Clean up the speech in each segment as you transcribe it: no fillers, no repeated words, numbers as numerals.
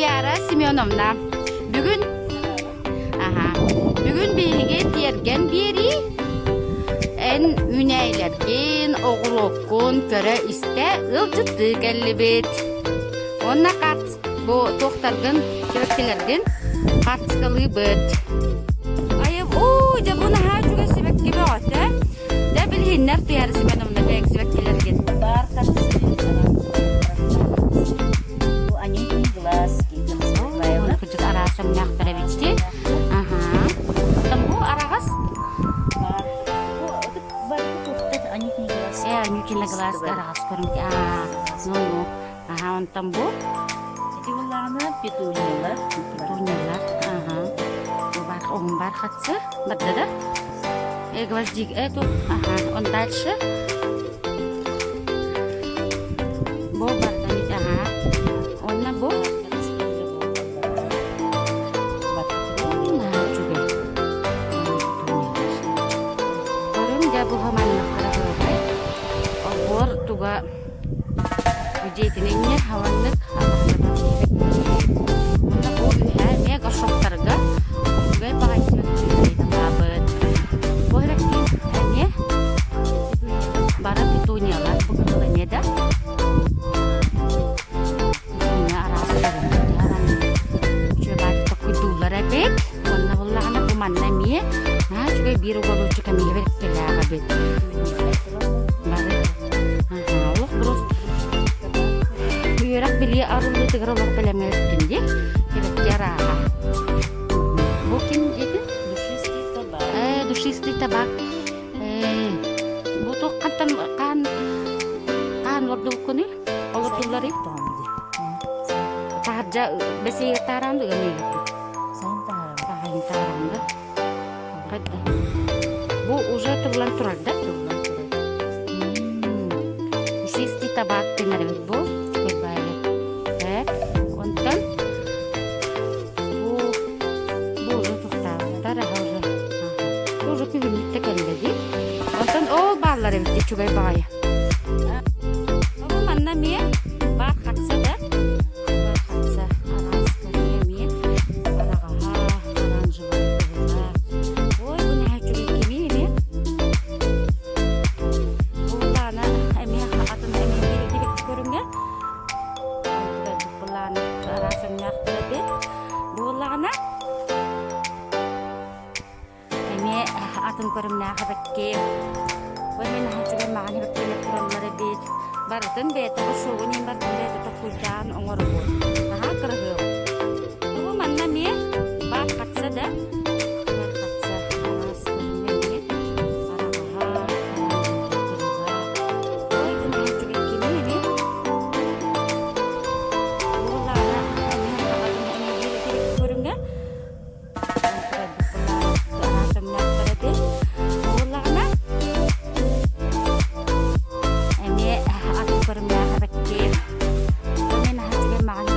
Туяра Семеновна. Бүгүн аха, бүгүн биһиги тиэргэн биэрии эн үүнээйилэргин, оҕуруоккун көрө-истэ ыалдьыттыы кэллибит. Уонна хац бу туохтаргын, сибэккилэргин хаартыскалыыбыт. Айым, оо, дьэ бу наһаа үчүгэй сибэкки бөҕөтө. Дьэ билиһиннэр Туяра Семеновна бэйэҥ сибэккилэргин. Баар Бу Анютин глаз Кырдьык араас өҥнөөхтөр эбитти. Аха. Оттон бу араҕас? Э, Анютина глаз араҕас көрүҥ. Аа, ну, ну. Аха, онтон бу? Ити буллаҕына петуниялар. Петуниялар. Аха. Бу бар, оһун бар хатсы. Барда да? Э, гвоздик эту. Ага, он дальше. Бу барда ага. Онно бу. Үчүгэй. Көрүҥ дьэ бу маннык кыраһыабай. Олбуор туга Дьиэтининньэ халаннык Уонна бу үһэ эмиэ горшоктарга үчүгэй баҕайы сибэккилэри Бу эрэккин эмиэ бары петуниялар бу кыһыл эмиэ да петуния араас үчүгэй баҕайы токуйдууллар эбит уонна буллаҕына бу манна эмиэ наһаа үчүгэй биир уголочек эмиэ бэркэлээх эбит Бары олох просто үөрэх билии арыллыытыгар олох бэлэмҥэ өттүн дии. Эбэкки арааһа. Бу ким диэтин? Душистый табак. Э, душистый табак. Э, бу туоххантан хаан хаан олордубуккунуй? Олордулларый? Таһырдьа бэсиэйгэ таараан да ыамыйгыт. Сайын таһааран. Сайын таһааран да. Хайда? Бу уже тыллан турар да? Тыллан турар. Душистый табак дэнэр эбит бу. Кырбайы. Так, онтон бу бу уже тухтаабыттар аха уже. Бу уже күһүммүт да кэллэ дии. Онтон ол бааллар эбит үчүгэй баҕайы. Бу манна эмиэ баар хатса да Бархатца араас көрүҥэ эмиэ араҕаһа, оранжевай кыһыла. Ой, бу наһаа үчүгэй кимий эмиэ? Былаана эмиэ атын эмиэ биир дибикти көрүҥэ. Былаана араас өҥнөөхтөр эбит. Буоллаҕына Эмиэ атын көрүҥнээх эбэкки. Ой, мин наһаа үчүгэй маҕан эбэккилэр тураллар эбит. Барытын бэйэтэ босуогун иһин барытын бэйэтэ толкуйдаан оҥорбут. Наһаа кыраһыабай. Бу манна эмиэ баар хатса да баар хатса араас көрүҥэ эмиэ араҕаһа, кырыга. Ой, бу наһаа үчүгэй кимий эмиэ? Буоллаҕына эмиэ атын эмиэ биир көрүҥэ Эмиэ атын көрүҥнээх эбэккиэн. Мин аһа үчүгэй маҕан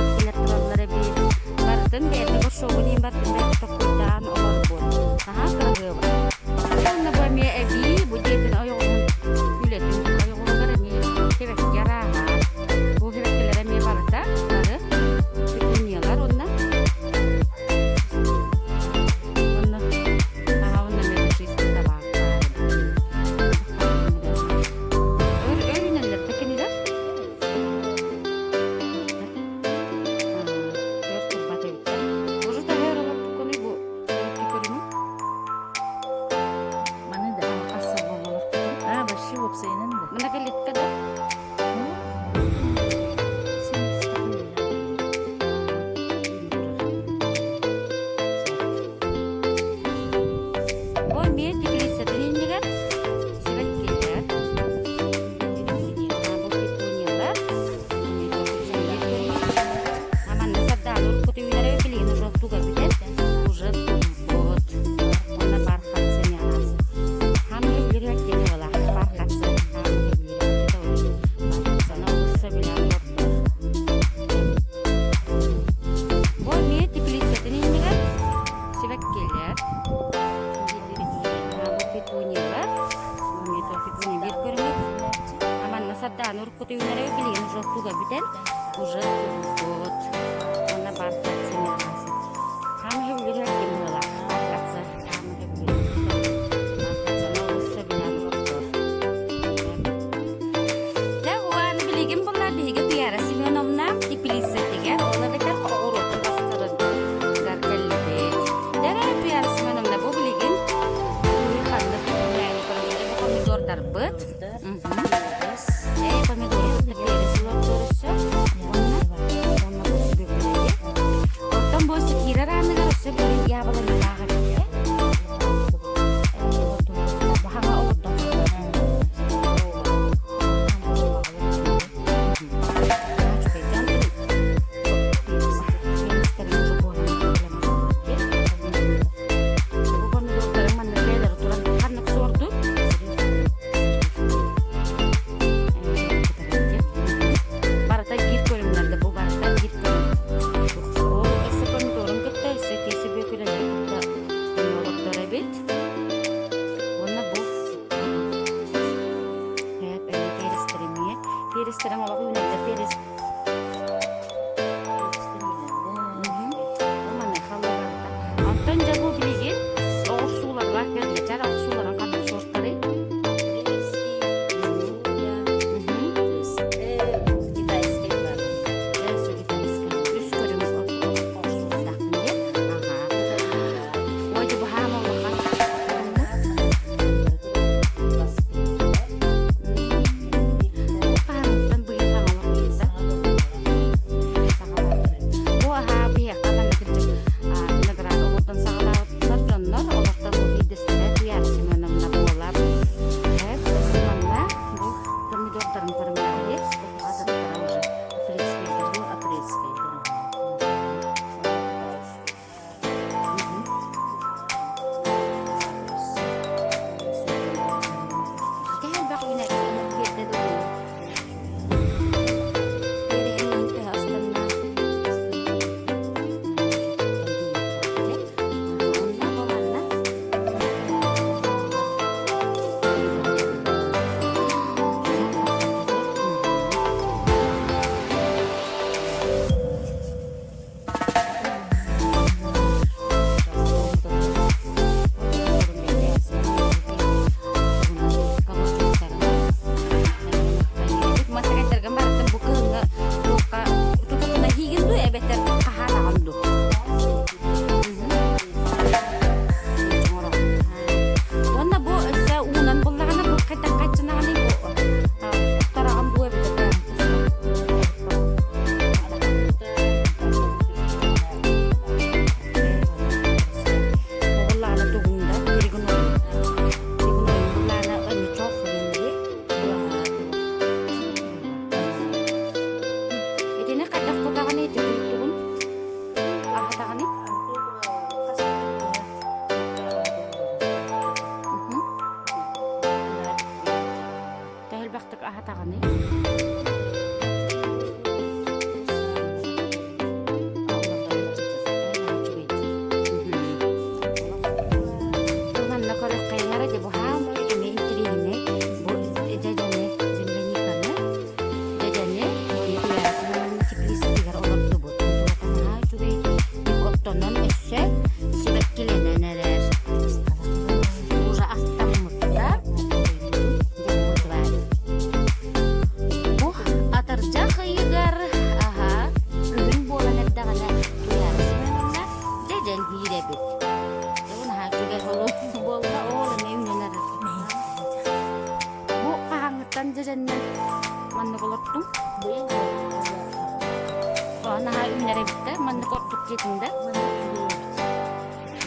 Наһаа үүнэр эбит да, маннык ордук диэтиҥ да?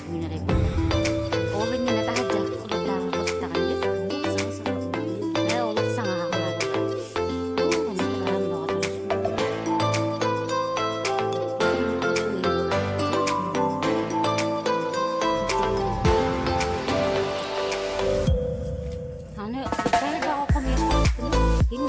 Үүнэр эбит. Ол иннинэ таһырдьа олохтооҕу хостаҕын дии. Ээ, олох саҥа хаалаата. Оо, онно баран бөҕө Аны хайдаҕа хомуйахтаахпын ким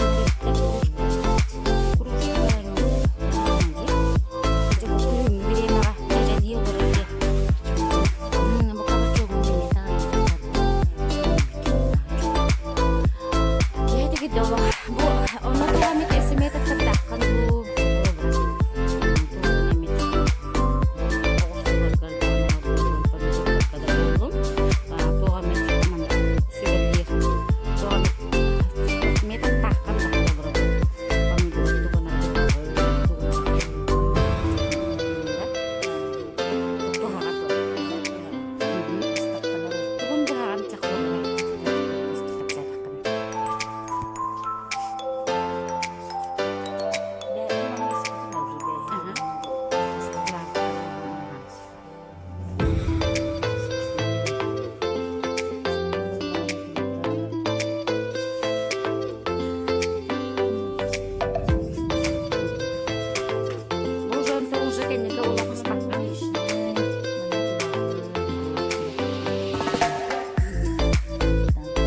Уже кэнники улахыспакка.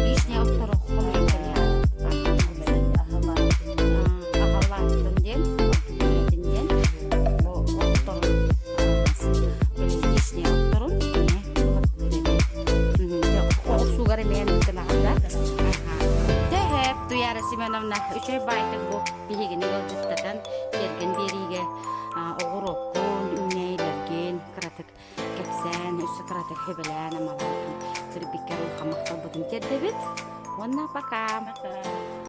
Вишня отторо аһалааттын диэн, диэн, бу отторун вишня отторун сугар эмиэ гынаҕын да. Тэһэп Туяра Семеновна үчүгэй баайтык бу биһигини ыалдьыттатан кэргэн биэриигэ оҕуруоккун, үүнээйилэргин кыратык кэпсээн, өссө кыратык сөбүлээн амалаан кырбиккэр улахан махталбытын тиэрдэбит. Уонна пока! Пока.